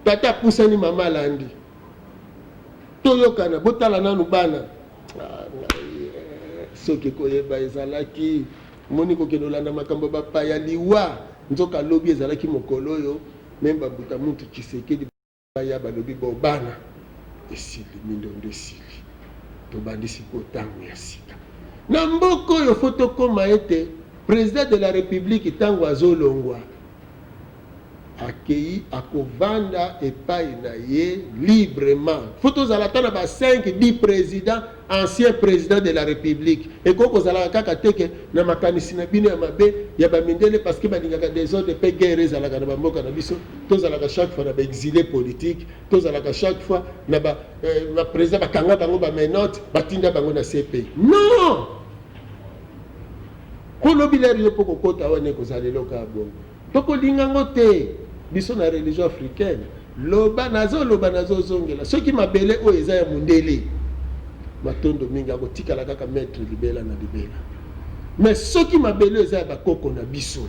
Tata apusani mama alandi. Toyokana, botala nanu bana. Ah, eh, soki koyeba ezalaki moni kokende olanda makambo bapaya liwa nzoka lobi ezalaki mokolo oyo meme babuta mutu Tshisekedi Baya balobi bo bana esili mindondo esili tobandi sikoyo tango ya sika na mboka oyo fo tokoma ete president de la republique tango azolongwa akeyi akovanda epai na ye librement fo tozala ata na ba 5 10 president ancien president de la republique ekoki kozalaka kaka te ke na makanisi na bino ya mabe ya bamindele parce que balingaka desordre mpe guerre ezalaka na bamboka na biso tozalaka chaque fois na baexile politique tozalaka chaque fois na baprésident euh, bakanga bango bamenote batinda bango na cpi non mpo lobi lere yo mpo kokota wana ekozala eloko ya bongo Tokolinga yango te biso na religion africaine loba nazoloba nazozongela soki mabele oyo eza ya mundele matondo mingi akotikala kaka maître libela na libela mais soki mabele eza ya bakoko na biso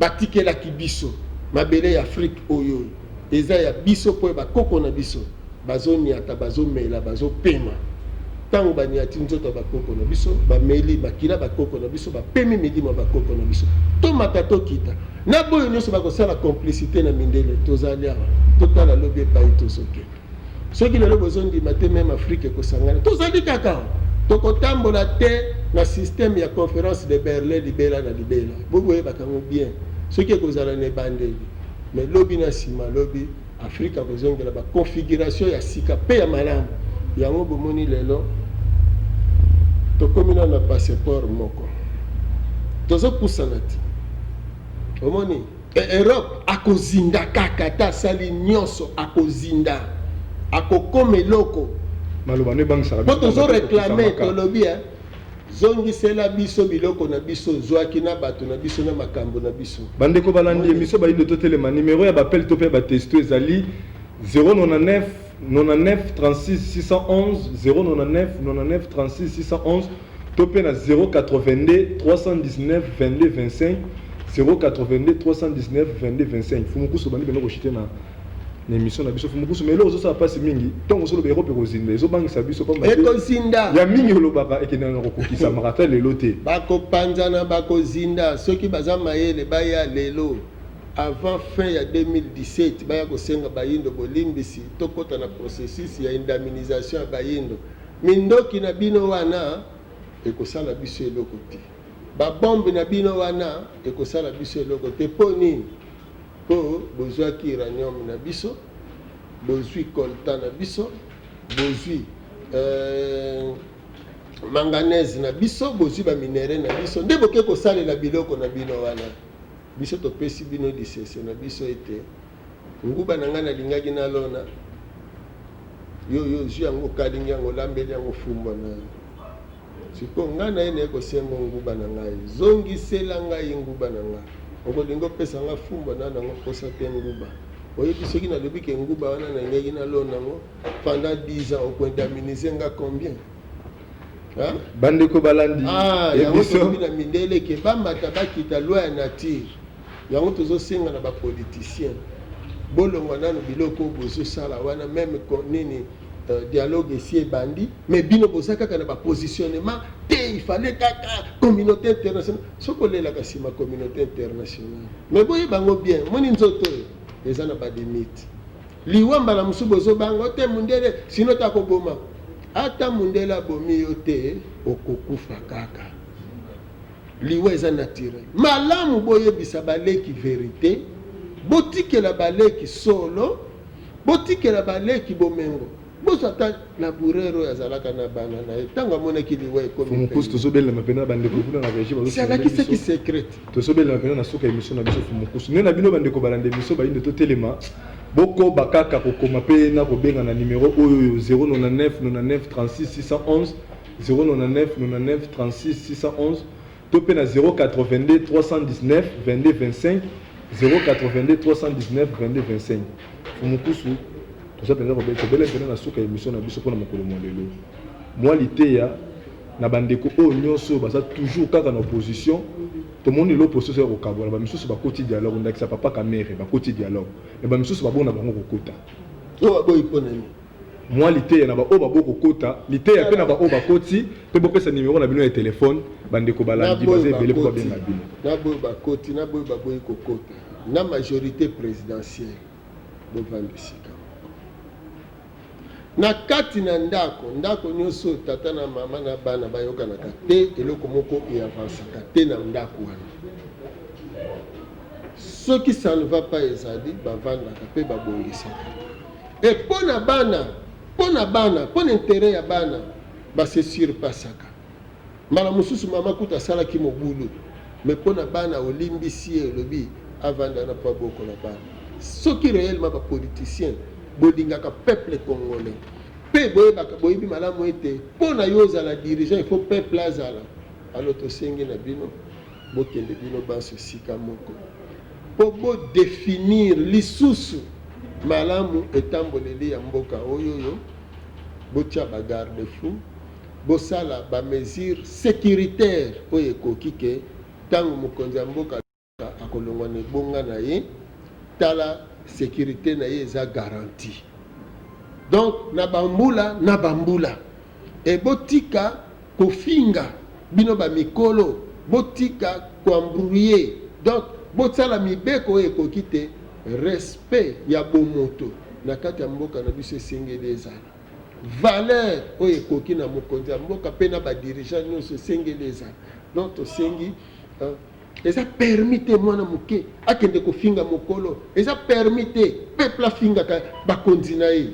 batikelaki biso mabele ya Afrique oyo eza ya biso mpo ya bakoko na biso Bazoniata, bazomela, bazopema. Ntango baniati nzoto ya bakoko na biso, bameli makila bakoko na biso, bapemi milimo ya bakoko na biso. Tomata tokita. Na boyo nyonso bakosala complicite na mindele. Tozali awa. Totala lobi epai tozokende. Soki lelo bozondima te meme Afrique ekosangana. Tozali kaka awa. Tokotambola te na système ya conférence de Berlin libela na libela. Boboyebaka yango bien. Soki ekozala na ebandeli. Mais lobi na nsima lobi Afrika akozongela ba configuration ya sika pe ya malamu. Yango bomoni lelo tokomi nano na passeport moko, tozopusana ti omoni e Europe akozinda kaka, ata asali nyonso akozinda, akokoma eloko. Maloba no ebangisaka po tozo reclame, tolobi eh, Zongisela biso biloko na biso ozwaki na bato na biso na makambo na biso. Bandeko balandi emission Bayindo Totelema, numero ya b'appel to pe ya ba testo ezali 099 99 36 611, 099 99 36 611 to pe na 082 319 22 25, 082 319 22 25. Mfumu Kusu obandi penza ko chuter na na emission na biso fumukusu mais eloko ezosala mpasi mingi ntango ozoloba Europe ekozinda ezobangisa biso pamba te Ekozinda. ya mingi olobaka ekendaka na kokokisamaka ata lelo te. Bakopanzana bakozinda soki baza mayele baya lelo avant fin ya 2017 baya kosenga bayindo bolimbisi tokota na processus ya indemnisation ya bayindo mindoki na bino wana ekosala biso eloko te ba bombe na bino wana ekosala biso eloko te po nini Po bozuaki uranium na biso, bozui coltan na biso, bozui euh, manganèse na biso, bozui ba minerais na biso, nde boke kosalela biloko na bino wana. Biso topesi bino lisese na biso ete nguba na ngai nalingaki nalona, yo yo ozui yango okalingi yango olambeli yango fumbwa na yo. Sikoyo ngai naye naye kosengo nguba na ngai, zongisela ngai nguba na ngai. Okolinga opesa ngai fumbwa na nango posa te nguba. Oyebi soki nalobi ke nguba wana nalingaki nalona yango pendant 10 ans oko indemniser nga combien? Hein? Bandeko balandi Ah, yango emission tolobi na mindele ke bamata bakita loi ya nature. Yango tozosenga na ba politiciens bolongwa nanu biloko oyo bozosala wana meme nini dialogue esi ebandi mais bino boza kaka na ba positionnement te il fallait kaka communauté internationale soki olelaka nsima communauté internationale mais boyeba yango bien moni nzoto oyo eza na ba limite liwa mbala mosusu bozobanga te mundele sino ta koboma ata mundele abomi yo te okokufa kaka liwa eza naturel malamu boyebisa baleki verite botikela baleki solo Botikela ba leki bomengo. Bozwa ata laboureur oyo azalaka na bana na ye ntango amonaki liwa ekomi Fumukusu pene. tozobelema mpenza bandeko kuna na régie Si alakisaki secret. Tozobelema mpenza na suka ya émission na biso. Fumukusu, nde na bino bandeko balanda émission Bayindo Totelema, bokoba kaka kokoma mpe na kobenga na numero oyo 099 99 36 611, 099 99 36 611, to mpe na 082 319 22 25, 082 319 22 25. Fumukusu, toza mpenza tobele mpenza na suka ya émission na biso mpona mokolo mwa lelo. Mwa liteya na bandeko oyo nyonso oyo baza toujours kaka na opposition. Tomoni lelo opposition ya kokabola, bamisusu bakoti dialogue, ndakisa papa Kamerhe, bakoti dialogue, mais bamisusu babona bango kokota. Oyo baboyi mpo na nini? Mwa liteya na baoyo babo kokota, liteya mpe na baoyo bakoti, mpe bopesa nimero na bino ya telefone. Bandeko balandi baza ebele mpo babenga bino. Na boyo bakoti, na boyo baboyi kokota, na majorité présidentielle, bovanda esika moko na kati na ndako. Ndako nyonso oyo tata na mama na bana bayokanaka te, eloko moko eavansaka te na ndako wana. Soki ça ne va pas ezali, bavandaka mpe babongisaka. E mpo na bana, mpo na bana, mpo na intérêt ya bana, base surpassaka. Mbala mosusu mama kuta asalaki mobulu, mais mpo na bana olimbisi ye, olobi avanda na mpo abokola bana. Soki réellement bapoliticien bolingaka peuple congolais mpe boyebaka, boyebi malamu ete mpo na yo ozala dirigeant, il faut peuple azala, alors tosengi na bino bokende bino banso esika moko mpo bodéfinir lisusu malamu etamboleli ya mboka oyo. Oyo botia bagarde fou, bosala bamesure sécuritaire oyo ekoki ke ntango mokonzi ya mboka akolongwa na ebonga na ye, tala sécurité na ye eza garantie. Donc na bambula na bambula, e botika kofinga bino bamikolo, botika koembrouiller. Donc bosala mibeko oyo ekoki te respect ya bomoto na kati ya mboka na biso esengeli ezala, valeur oyo ekoki na mokonzi ya mboka mpe na badirigeant nyonso esengeli ezala. Donc tosengi, eza permis te mwana moke akende kofinga mokolo, eza permis te peuple afingaka bakonzi na ye,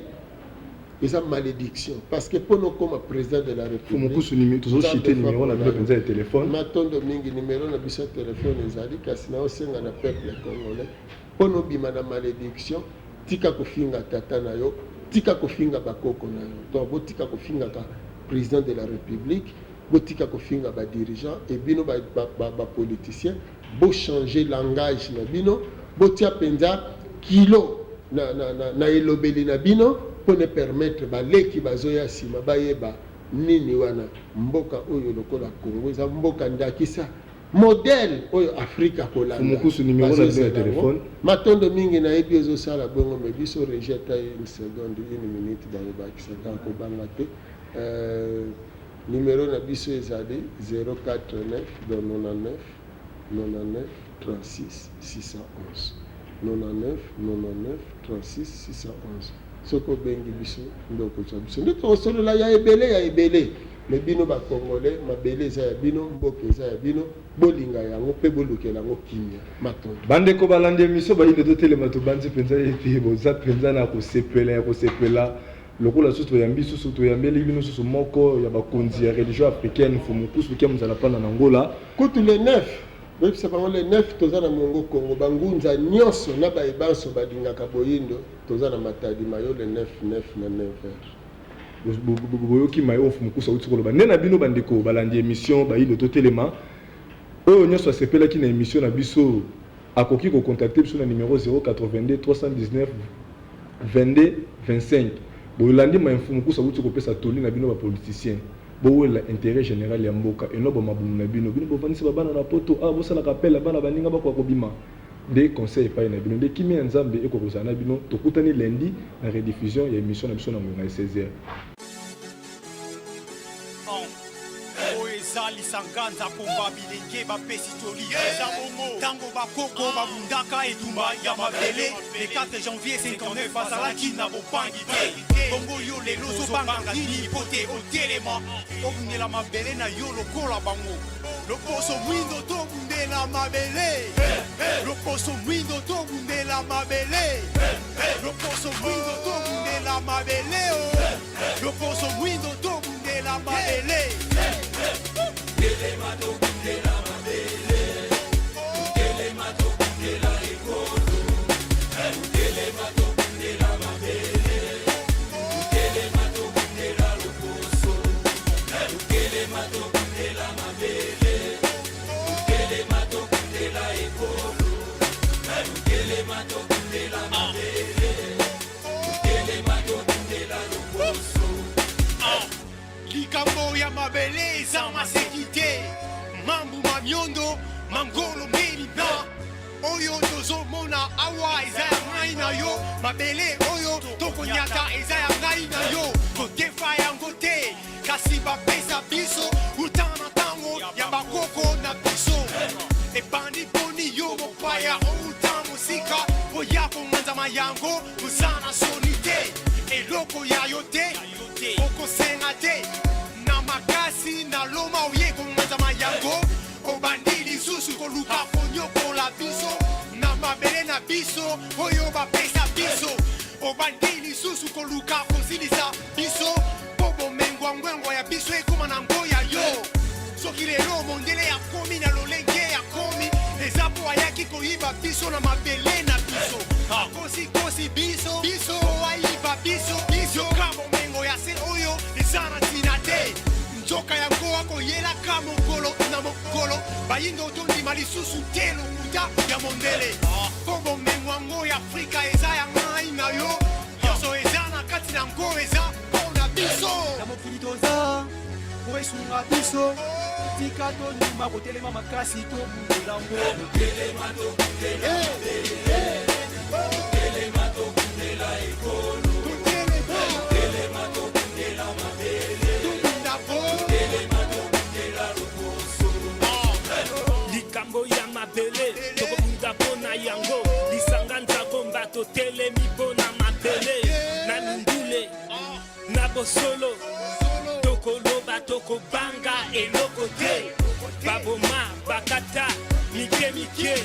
eza malédiction, parce que mpo nokoma président de la République. Mokusu, tozoshite numéro na bino mpenza ya telefone. Matondo mingi. Numero na biso ya telefone ezali, kasi naosenga na peuple congolais, mpo nobima na malédiction, tika kofinga tata na yo, tika kofinga bakoko na yo. Donc botika kofingaka président de la République, botika kofinga badirigeant. E bino bapoliticien, bochange langage na bino, botia mpenza kilo na elobeli na bino mpo na permettre baleki bazoya nsima bayeba nini wana. Mboka oyo lokola Congo eza mboka ndakisa, modèle oyo Afrika kolanda. Mokusu, numéro na bino ya telefone. Matondo mingi. Nayebi ezosala bongo, mais biso régie, ata une seconde, une minute, balobakisaka kobanga te. Numéro na biso ezali 049 99 99 36 611, 99 99 36 611. Soki obengi biso nde okozwa biso, nde tokosolola ya ebele ya ebele. Mais bino bacongolais, mabele eza ya bino, mboka eza ya bino, bolinga yango mpe bolukela yango kimia. Matondo. Bandeko balandi émission Bayindo Totelema, tobandi mpenza ete boza mpenza na kosepela ya kosepela lokola susu toyambi susu, toyambeli bino susu moko ya bakonzi ya religion africaine, Mfumukusu Kia Muzala Panda na Ngola. Kutu le 9, boyebisa bango, le 9 toza na Mongo Kongo. Bangunza nyonso na bayebanso balingaka boyindo, toza na Matadi Mayo le 9 9 na 9 heures. Boyoki mai oyo Mfumukusu auti koloba. Nde na bino bandeko balandi émission Bayindo Totelema, oyo nyonso asepelaki na émission na biso akoki kocontacte biso na numéro 082 319 22 25. Bolandi mai Mfumukusu auti kopesa toli na bino bapoliticien, bowelela intérêt général ya mboka eno bamabumu na bino. Bino bovandisi babana na poto awa, bosalaka appel ya bana baninga bakoka kobima. Nde conseil epai na bino, nde kimia ya Nzambe ekoka kozala na bino. Tokutani lundi na rediffusion ya émission na biso na ngonga ya 16 heures. Oyo eza lisanga nzakomba, bilenge bapesi toli. Eza bongo ntango bakoko babundaka etumba ya mabele le 4 janvier 59, bazalaki na bobangi te. Bongo yo lelo ozobanga nini po te otelema obundela mabele na yo lokola bango? Loposo mwindo, tobundela mabele. Loposo mwindo, tobundela mabele. Loposo mwindo, tobundela mabele o. Loposo mwindo tobundela mabele. Likambo ya mabele eza maseki te, mambu mamiondo mangolo melina oyo tozomona awa eza ya ngai na yo. Mabele oyo tokonyata eza ya ngai na yo, kotefa yango te, kasi bapesa biso uta na ntango ya bakoko na biso. Ebandi boni yo mopaya outa mosika oya konganzama yango? Oza na soni te, eloko ya yo te, okosenga te na makasi na loma oye konganzama yango. Obandi lisusu koluka konyokola biso na mabele na biso oyo bapesa biso. Obandi lisusu koluka kosilisa biso mpo bomengwangwengwa ya biso ekóma na ngo ya yo. Soki lelo mondele akomi na lolenge akomi, eza mpo ayaki koyiba biso na mabele na biso. Akosikosi biso biso po ayiba biso biso. Ka bomengo ya se oyo eza na ntina te, nzoka yango akoyelaka mokolo na mokolo. Bayindo tondima lisusu te lokuta ya mondele, mpo bomengo yango ya Afrika eza ya ngai na yo. Nyonso eza na kati na yango eza mpo na biso. Na mokili toza po esunga biso, tika tondima kotelema makasi, tobundela ngo. Likambo ya mabele, tokobunda mpo na yango. Lisanga Nzakomba, totelemi mpo na mabele. Na mindule na bosolo, tokoloba, tokobanga eloko te. Baboma bakata mike mike,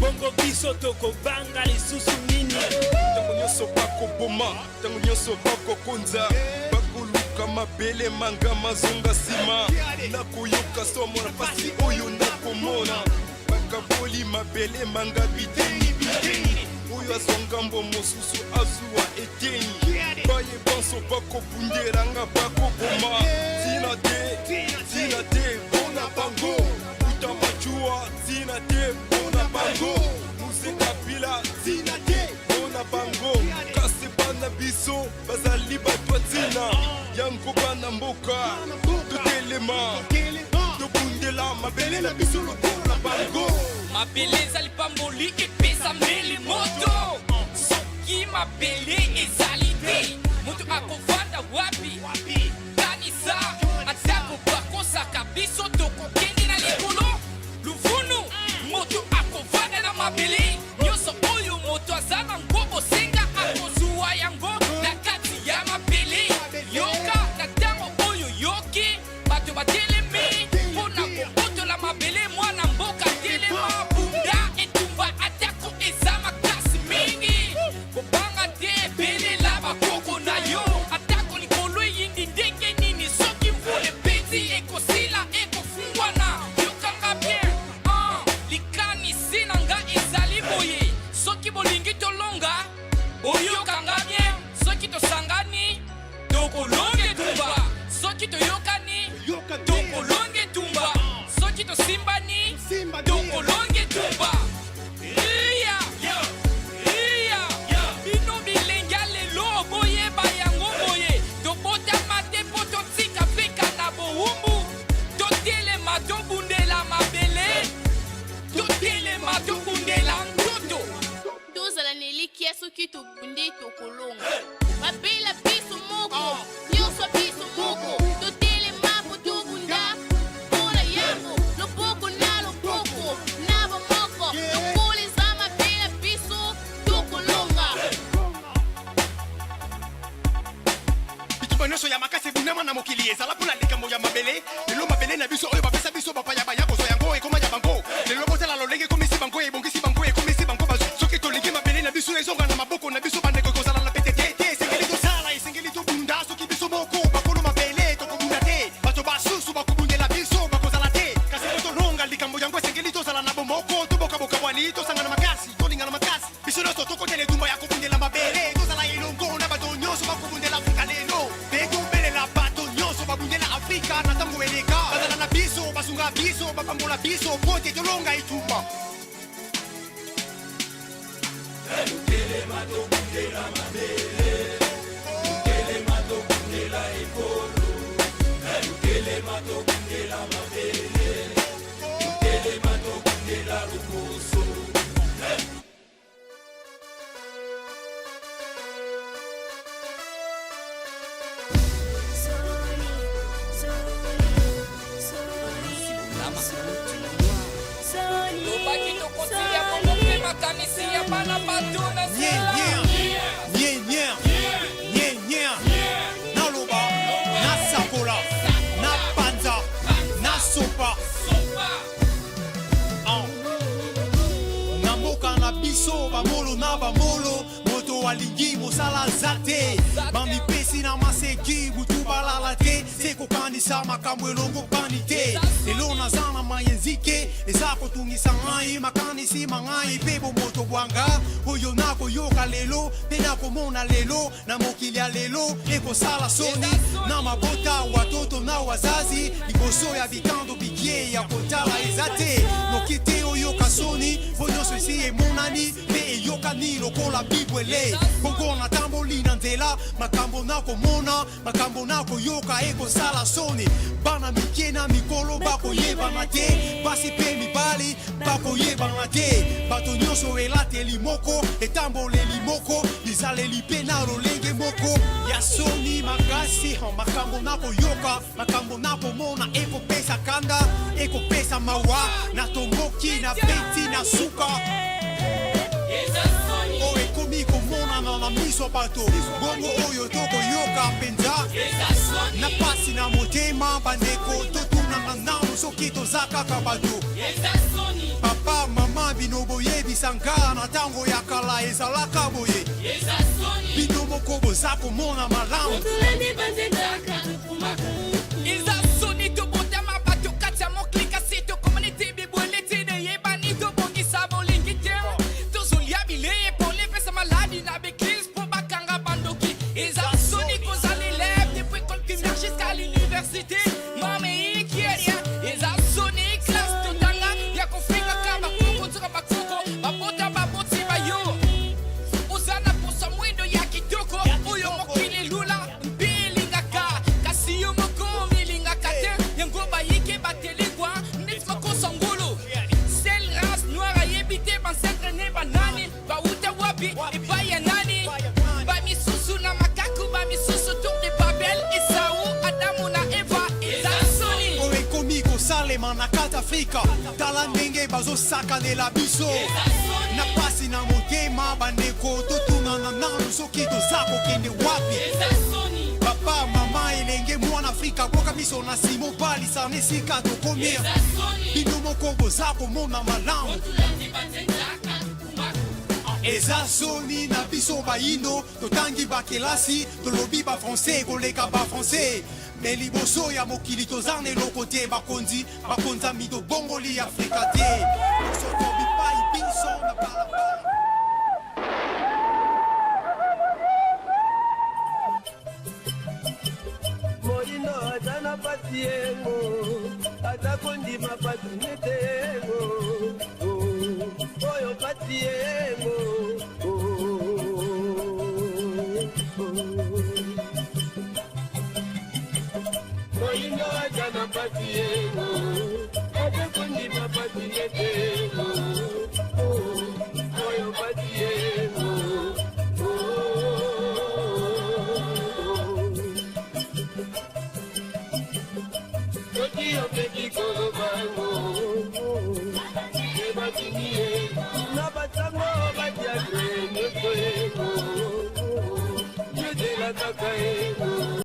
bongo biso tokobanga lisusu nini? Ntango nyonso bakoboma, ntango nyonso bakokonza, bakoluka mabele manga mazonga nsima. Nakoyoka somo na pasi oyo nakomona bakaboli mabele manga biteni biteni, oyo azwa ngambo, mosusu azwa eteni. Baye banso bakobundelanga bakoboma, ntina te, ntina te mpona bango. Uta majua, ntina te mpona bango. Mzee Kabila, ntina te mpona bango. Kasi bana biso bazali bato ya ntina yango. Bana mboka, totelema, tobundela mabele na biso lokola bango. Mabele ezali pamboli epesameli moto. Soki mabele ezali te, moto akovanda wapi? Kanisa, atako bakosaka biso, tokokende na likolo. Luvunu, moto akovanda na mabele. Nyonso oyo moto aza nango bosenga, akozwa yango na kati ya mabele. Yoka, na ntango oyo yoki bato batelemi mpo na kobotola mabele, mwana mboka telema, bunda etumba atako eza makasi mingi. Kobanga te, ebelela bakoko na yo. Atako likolo eyindi ndenge nini, soki mvula ebeti, ekosila, ekofungwana. Yokanga bien, ah, likanisi na nga ezali boye: soki bolingi tolonga, boyokanga bien, soki tosangani, tokolonga etumba. Soki toyokani, tokolonga etumba. Soki tosimbani, tokolonga etumba. Ria ria, bino bilenge ya lelo, boyeba yango boye: tobotama te mpo totika peka na bowumbu. Totelema, tobundela mabele. Totelema, tobundela nzoto. Tozala na elikya, soki tobundi, tokolonga. Mabele biso moko, nyonso biso moko. Totelema po tobunda mpona yango, loboko na loboko na bomoko. Lokola eza mabele biso, tokolonga. Bitumba nyonso ya makasi ebundama na mokili ezala mpona likambo ya mabele. Lelo mabele na biso oyo bapesa biso, bapaya baya kozwa yango, ekoma ya bango. Lelo botala lolenge ekomisi bango, ebongisi bango, ekomisi bango bazwi. Soki tolingi mabele na biso ezonga na maboko na biso, bandeko, ekozala na pete te te. Esengeli tosala, esengeli tobunda. Soki biso moko biso po te tolonga etumba. Totelema tobundela mabele, totelema tobundela ekolo, totelema tobundela mabele, totelema tobundela lokoso. Tobaki tokotilia bongo mpe makanisi ya bana bato na nzela. Nye nye nye nye, naloba, nasakola, napanza, nasopa. Ah. Na mboka na biso, bamolo na bamolo, moto alingi mosala aza te. Bamipesi na maseki, butu balala te, se kokanisa makambo elongo bani te. Lelo naza na mayenzike eza kotungisa ngai, makanisi ma ngai mpe bomoto bwanga oyo nakoyoka lelo mpe nakomona lelo na mokili ya lelo ekosala soni na mabota, watoto na wazazi, liboso ya bitando bikie ya kotala eza te, noki te oyoka soni, po nyonso esi emonani mpe eyokani lokola bibwele. Bongo natamboli na nzela, makambo nakomona, makambo nakoyoka ekosala soni. Bana mike na mikolo bakoyebana te, basi mpe mibali bakoyebana te. Bato nyonso elateli moko, etamboleli moko, bizaleli mpe na lolenge moko ya soni makasi. Makambo nakoyoka, makambo nakomona ekopesa kanda, ekopesa mawa. Natomboki, na beti na suka. Oyo ekomi komonana na miso ya bato, bongo oyo tokoyoka mpenza na pasi na motema. Bandeko, totunana nano soki toza kaka bato. Papa, mama, bino boyebisa nga, na ntango ya kala ezalaka boye? Bino moko boza komona malamu. Eza soni, tobotama bato kati ya mokili, kasi tokomani te bibwele te neyebani. Tobongisa bolingi te, tozolia bilei epole, epesa maladi na baeglise mpo bakanga bandoki. Eza soni kozala élève depuis école primaire jusqu'à l'université, mame ikieria. Eza soni, classe totanga ya kofingaka bakoko, nzoka bakoko babota baboti bayo. Oza na posa mwindo ya kitoko oyo mokili elula mpe elingaka, kasi yo moko omilingaka te. Yango bayike batelikwa neti makosa ngulu. Seule race noire ayebi te baancêtres ne banani, bauta wapi, epai ya nani. Bamisusu na makaku, bamisusu tour de Babel, Esau, Adamu na Eva. Eza soni. Oyo ekomi kosalema na kati Afrika, tala ndenge bazosakanela biso na pasi na motema. Bandeko, totunana nanu soki toza kokende wapi. Papa, mama, elenge mwana Afrika, boka miso na nsima, obalisa na esika tokomi. Bino moko boza komona malamu. Eza soni na biso bayindo, totangi bakelasi, tolobi bafrançais koleka bafrançais, me liboso ya mokili toza na eloko te. Bakonzi bakonzami, tobongoli Afrika te, soto bipai biso na balabala. Moyindo aza na pasi yengo, aza kondima pasi nete yengo, oyo pasi yengo. Moyindo aza na pasi yengo, aza kondima pasi nete yengo, oyo pasi yengo. Soki opeki